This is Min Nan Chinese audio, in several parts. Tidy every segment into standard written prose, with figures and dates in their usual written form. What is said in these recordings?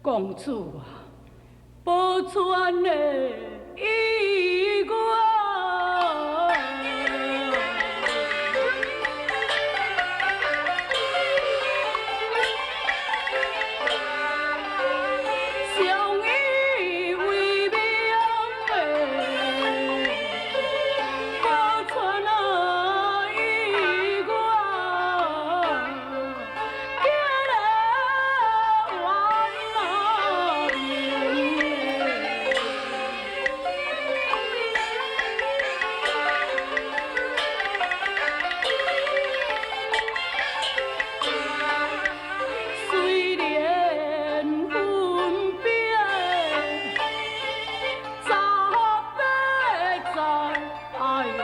公子啊，寶釧的意外。相依為命的，寶釧啊意外，叫來冤啊命。雖然分別十八載，哎喲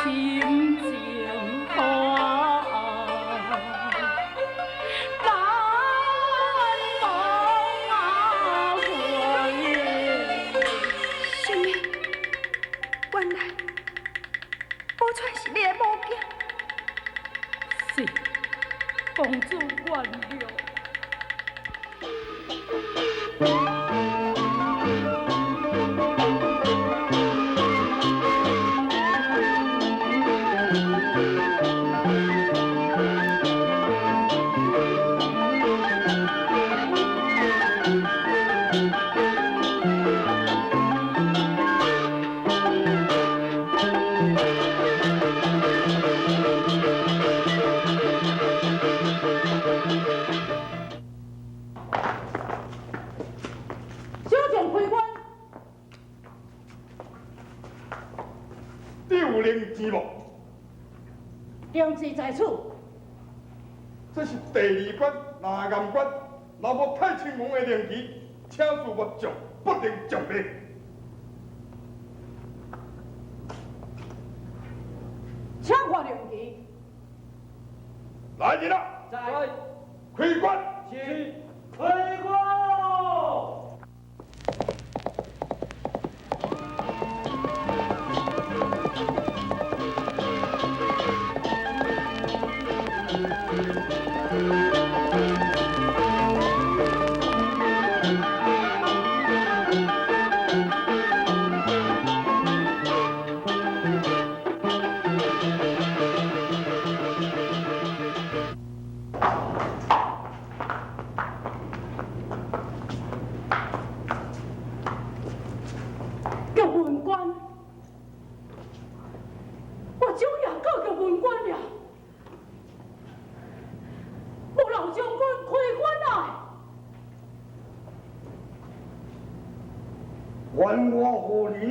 深情話難忘啊懷。什麼？原來寶釧是你的某囝。是，公子原諒。小將開關。你有靈錢無？靈錢在此。這是第二關南岩關，若無太清王的令旗，請恕末將不能將命。請看令旗。來人啊！在。開關。是。開關。玉文官，我終也到玉文官了。無老將軍開關來。還我何人？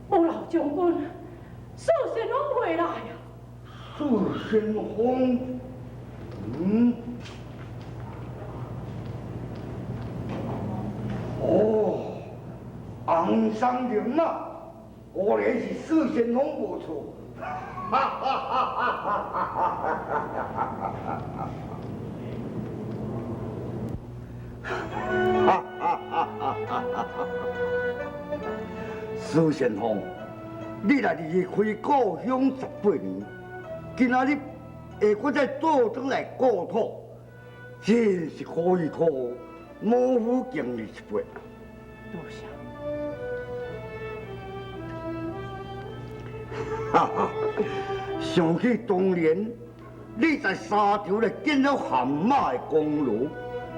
無老將軍，蘇先鋒回來啊！蘇先鋒，嗯，哦，紅松林啊，果然是蘇先鋒無錯。哈哈哈哈哈哈哈哈哈哈！蘇先鋒，你來離開故鄉18年，今仔日會閣再倒轉來故土，真是可喜可賀，老夫敬你一杯。多謝。哈哈，想起當年你在沙場來建了悍馬的功勞，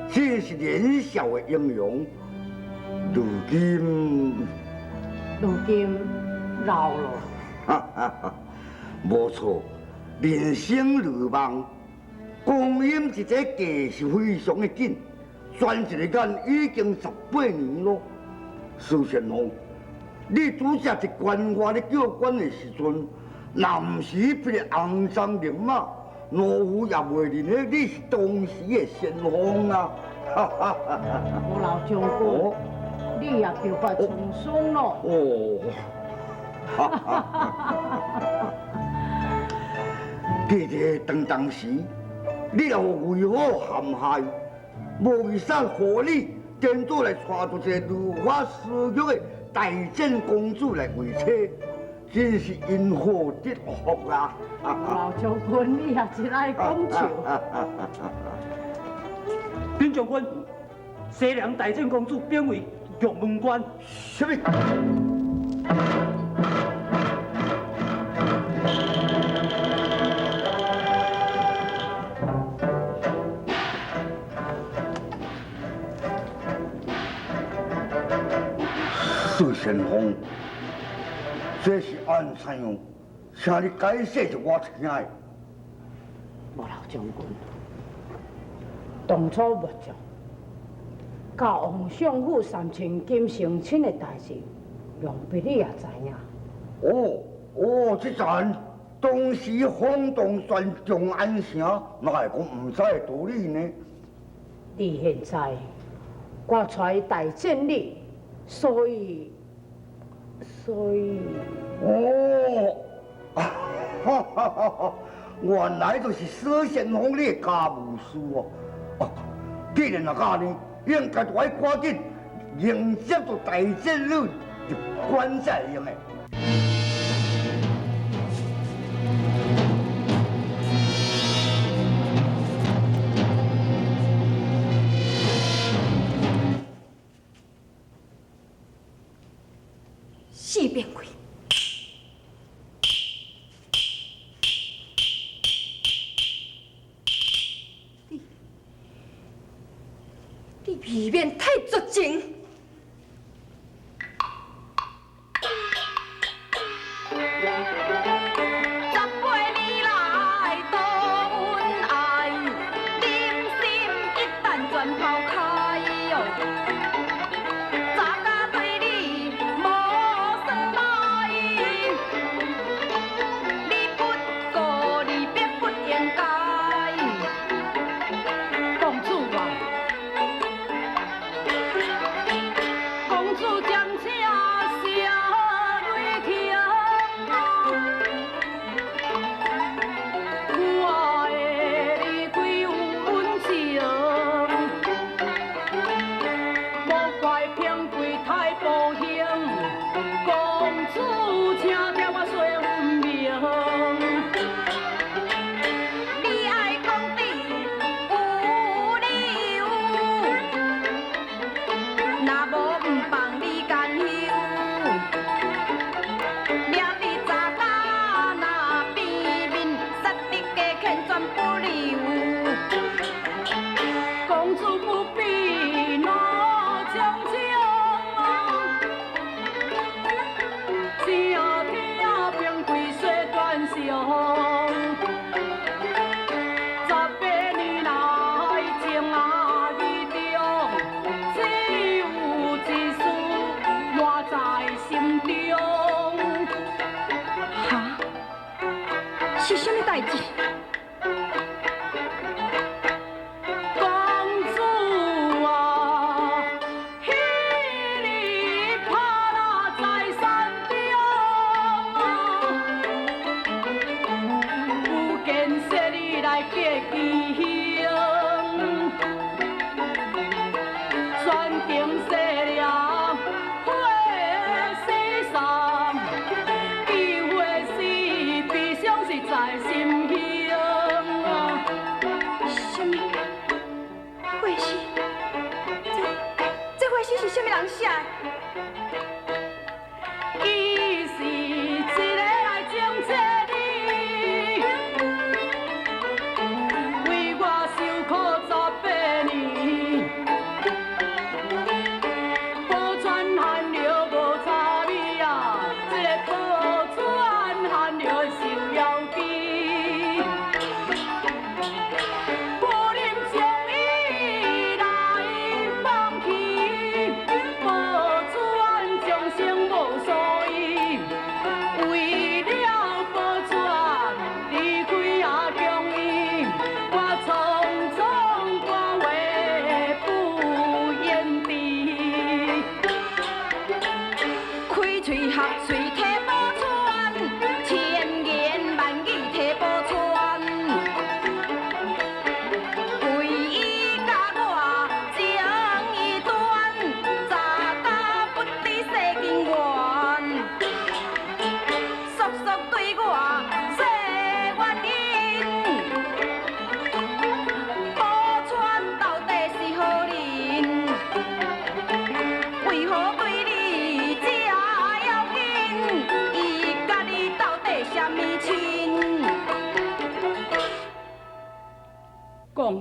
真是年少的英雄。如今，如今老了。哈哈哈，無錯，人生如夢，光陰一個過是非常的緊，轉一個眼已經18年咯。蘇先鋒，你拄則佇關外咧叫關的時陣，若毋是彼個紅松林馬，老夫也袂認得你是當時的先鋒啊！哈哈哈哈！吳老將軍，你也叫發創傷咯。哦，哈哈哈！記得當時，你若為虎陷害，無為啥予你顛倒來娶著一個如花似玉的大戰公主來為妻，真是因禍得福啊！老將軍，你也真愛講笑。丁將軍，西涼大正公主貶為玉門關。什麼？苏先锋，這是按怎樣？請你解釋予我聽的。無老將軍，當初末將佮王相府三千金成親的代誌，想必你也知影。哦哦，這陣當時轟動全長安城，哪會講毋知的道理呢？你現在我帶大戰你，所以。哦，哈哈哈哈！原來就是史先鋒你的家務事哦。哦，既然若按呢，應該就愛趕緊迎接著大戰女入關才會用的。四變鬼，你未免太絕情！18年來多恩愛，忍心一旦全拋開哦。早甲對你無算歹，你不顧離別不應該。公主啊，公主暫且寫淚停，我的離開有溫情，莫怪平貴太薄幸，公主請聽我說分明。你愛講得有理由，若無毋放你甘休。掠你早甲若變面，殺得家欠全不留。公主不必怒將將，請聽平貴說斷腸。18年來情啊意重，只有一絲滿在心中。哈？是啥物代誌？公主啊，彼日拍啦在山中啊，有見說你來結義兄，全程西涼花死送，見花死悲傷是在心胸啊。啥物？花詩？這花詩是啥物人寫的？伊是一个來情這你，為我受苦18年，寶釧含淚無差味啊，這个寶釧含淚受枵飢。不忍將伊來放棄，寶釧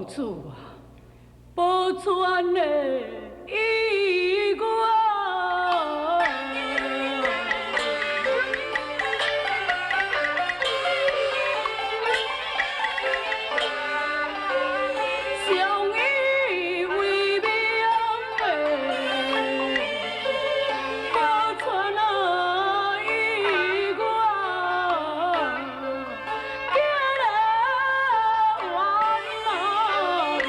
公主啊，保全的意外。相依为命的，保全啊意外，叫来冤啊命。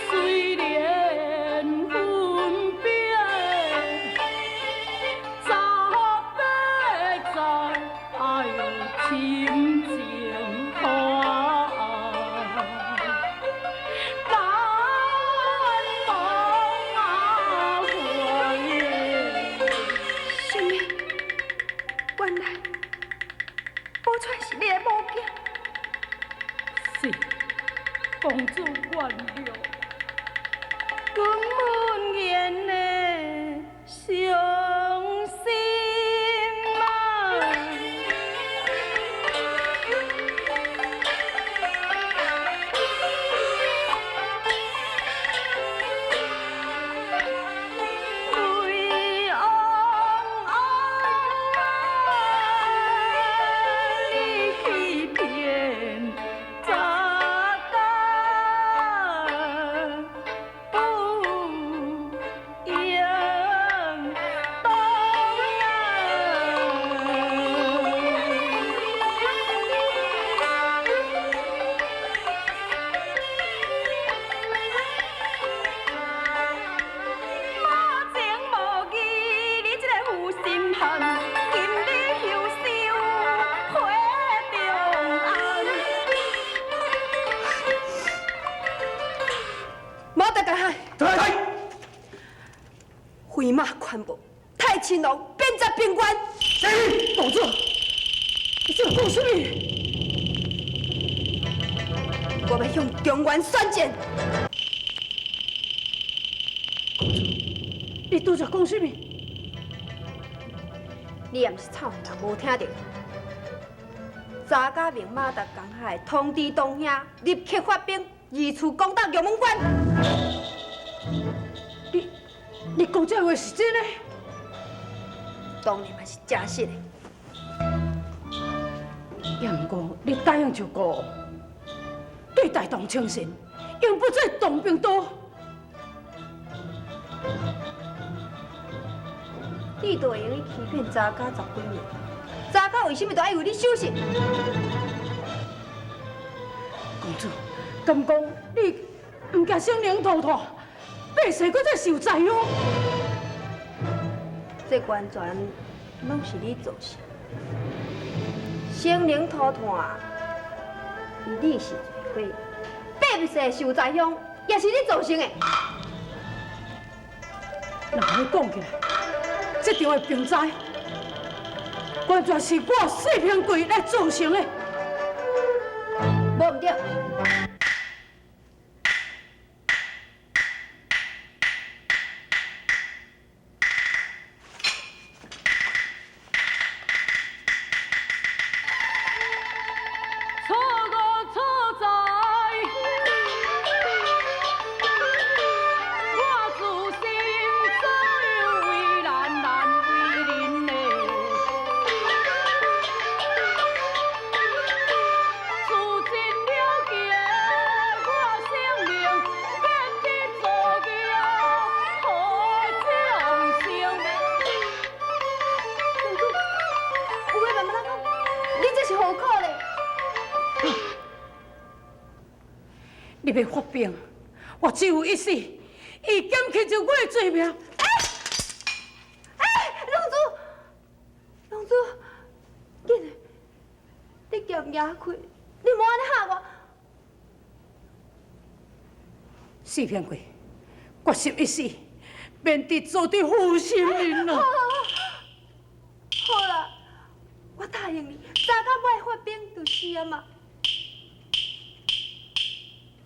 虽然分别十八载，哎呦，深情花难忘啊怀耶。什么？原来宝钏是你的某囝。是，公主原谅。关门言的伤心啊！泪汪汪啊，你欺骗查家不应当啊！马情无义，你这个负心汉，今日休想回长安。马达江海，飞马宽步，太亲王变节平原。公主，你这讲什么？我欲向中原宣战。你拄才讲什么？你也毋是臭耳人，无听著。查家明马达江海通知东兄，立刻发兵，二次攻打玉门关。你讲这话是真的？当然嘛是真实的。也毋过你答应就过，对大唐称臣，永不做动兵刀。你都会用去欺骗查家十几年，查家为什么都爱为你守信？公主，敢讲你毋惊生灵涂炭，百姓阁再受灾哦？这完全拢是你造成，生灵涂炭，你是罪过，百姓受灾凶也是你造成的。若按呢讲起来，这场的兵灾，完全是我四平贵来造成的。无毋对。错误错在，我自心所有为难难为人的，自尽了结，我生命变得做孽好众生。公主，有话慢慢仔讲，你这是何苦咧？你欲发兵，我只有一死，伊减轻就我的罪名。哎，公主，公主，紧的，你剑牙开，你莫按呢吓我。四平贵，决心一死，免得做得负心人啦。好啦，我答应你，查家莫爱发兵就是啊嘛。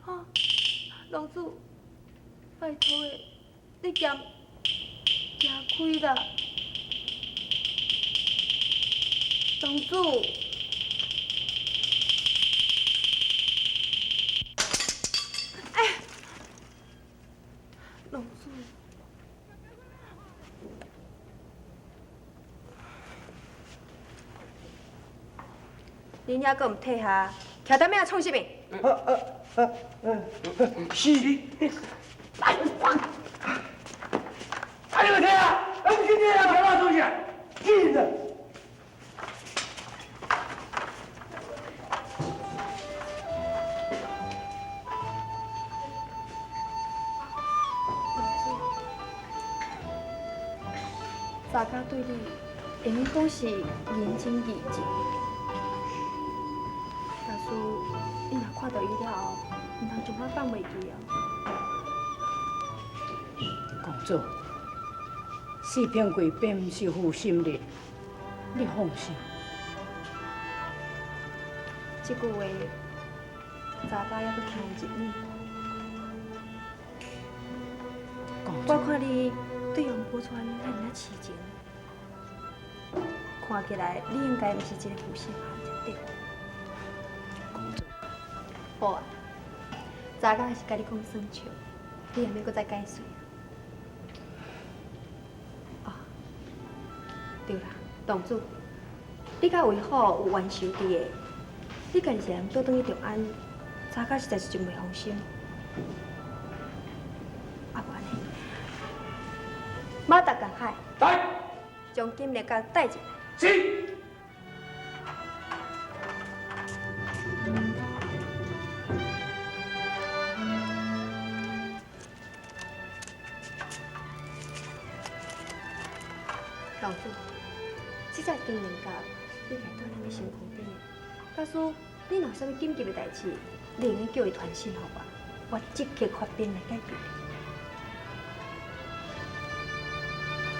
哈，公主，拜托的，你剑食开啦。公主，哎，公主，恁犹阁毋退下，徛伫遐创啥物？是你，哎，啊你咪听啊！啊你今天要跳哪出去？紧的。大家对你，会用讲是仁情义尽。假使你若看著伊了后，毋通将我放袂记哦。公主，四平贵并毋是负心日，你放心。这句话，查家犹阁听有入耳。公主，我看你对王宝钏遐尔啊痴情，看起来你应该毋是一个负心汉才对。公主，好啊，查家是共你讲耍笑，你也免阁再解释啊。哦，对啦，公主，你佮魏虎有冤仇伫的，你家己一个人倒转去长安，查家实在是真袂放心。啊，无按呢，马达共海，来，将金莲甲带进来。是。老祖，这只金莲甲应该住咱的身躯边的。假使你若有啥物紧急的代志，你会用叫伊传信予我，我即刻发兵来解决。